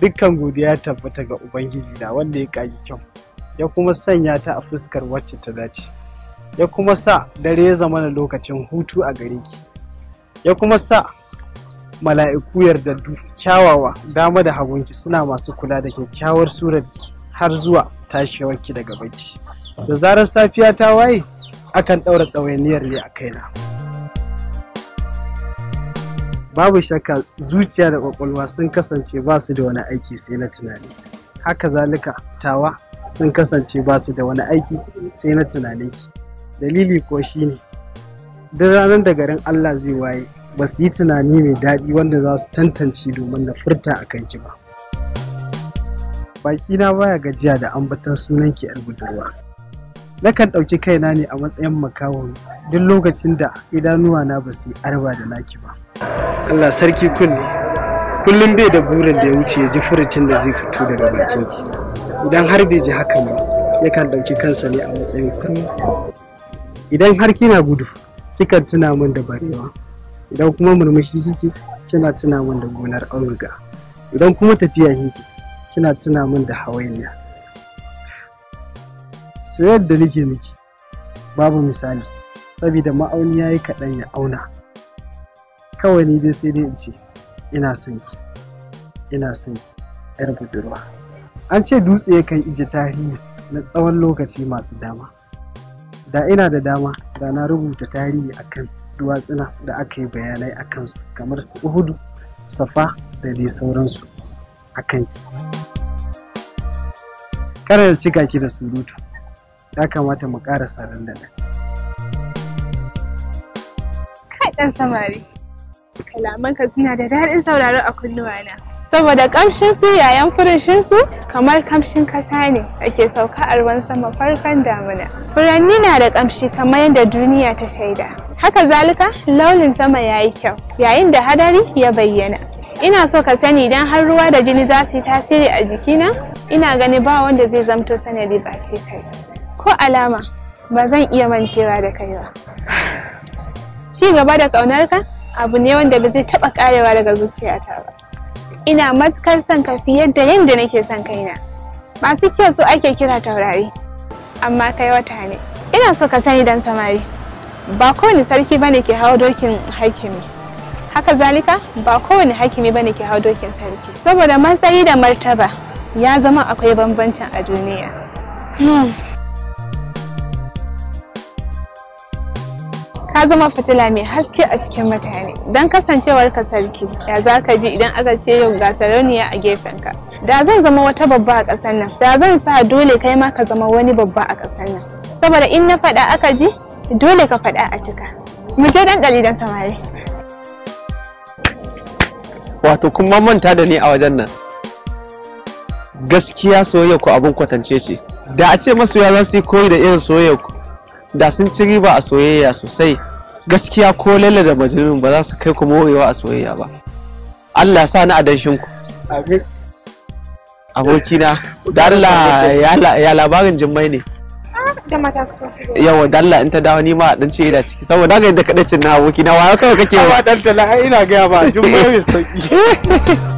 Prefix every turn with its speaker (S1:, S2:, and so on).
S1: Dukkan godiya tabbata ga Ubangiji na wanda ya kagi kyau, ya kuma sanya ta a fuskar wacce ta dace, ya kuma sa dare ya zama na lokacin hutu a gare ki, ya kuma sa mala'iku yardaddu kyawawa dama da hagunki suna masu kula da kyakkyawar surarki har zuwa tashewarki daga bacci. Da zarar safiya ta waye, akan ɗaura ɗawainiyar ne a kaina. Babu shakka zuciya da ƙwaƙwalwa sun kasance ba su da wani aiki sai na tunani. Haka zalika tawa sun kasance ba su da wani aiki sai na tunaninki. Dalili ko shine duk ranar da garin Allah zai waye ba su yi tunani mai daɗi wanda za su tantance domin na furta a kanki ba. Bakina baya gajiya da ambaton sunanki 'yar budurwa. Nakan ɗauki kaina ne a matsayin makaho duk lokacin da idanuwana ba su yi arba da naki ba. Allah sarki kunne, kullum bai da burin da ya wuce ya ji furucin da zai fito daga bakinki. Idan har bai ji hakan ba, yakan ɗauki kansa ne a matsayin kurma. Idan har kina gudu, kikan tuna min da barewa. Idan kuma murmushi kike, kina tuna min da gonar auduga. Idan kuma tafiya kike, kina tuna min da hawainiya. Soyayyar da nake miki babu misali, saboda ma'auni yayi kaɗan ya auna. Kawai ni dai sai dai in ce ina son ki, ina son ki, 'yar budurwa. An ce dutse yakan ije tarihi na tsawon lokaci masu dama. Da ina da dama, da na rubuta tarihi akan duwatsuna da aka yi bayanai a kansu kamar su Uhudu, Safa da dai sauransu a kanki. Kada da cika ki da surutu, ya kamata mu ƙarasa dandalin.
S2: Kai ɗan samari, kalamanka suna da daɗin sauraro a kunnuwana. Saboda ƙamshin su yayan furushin su kamar kamshin kasa ne da ke sauka a ruwan sama farkon damuna. Furanni na da ƙamshi kamar yadda duniya ta shaida. Haka zalika launin sama ya yi kyau yayin da hadari ya bayyana. Ina so ka sani idan har ruwa da jini za su yi tasiri a jikina, ina gani ba wanda zai zamto sanadi face kai. Ko alama ba zan iya mancewa da kai ba. Ci gaba da ƙaunarka abu ne wanda ba zai taɓa ƙarewa daga zuciyata ba. Ina matukar son ka fiye da yadda nake son kaina. Masu kyau su ake kira taurari, amma kai wata ne. Ina so ka sani dan samari, ba kowane sarki bane ke hawa dokin hakimi. Haka zalika ba kowane hakimi bane ke hawa dokin sarki. Saboda matsayi da martaba ya zama akwai bambancin a duniya. Ka zama fitila mai haske a cikin mutane. Don kasancewar ka sarki, ya za ka ji idan aka ce yau ga sarauniya a gefenka? Da zan zama wata babba a ƙasar nan, da zan sa dole kai ma ka zama wani babba a ƙasar nan. Saboda in na faɗa aka ji, dole ka faɗa a cika. Mu je dan ɗali dan samari.
S3: Wato kun ma manta da ni a wajen nan. Gaskiya soyayya ku abin kwatance ce. Da a ce masoya za su yi koyi da irin soyayya ku, da sun ci riba a soyayya sosai. Gaskiya ko Laila da Majnun ba za su kai ku morewa a soyayya ba. Allah sa ni a danshin ku.
S1: Amin.
S3: Abokina, da Allah ya labarin Jummai ne.
S2: Da mata kusa shigo.
S3: Yawa da Allah in ta dawo ni ma a dan ce ina ciki saboda ga yadda kaɗai cin na abokina wa kawai kake wa.
S1: Amma ɗan tala ai ina gaya ba Jummai mai sauƙi.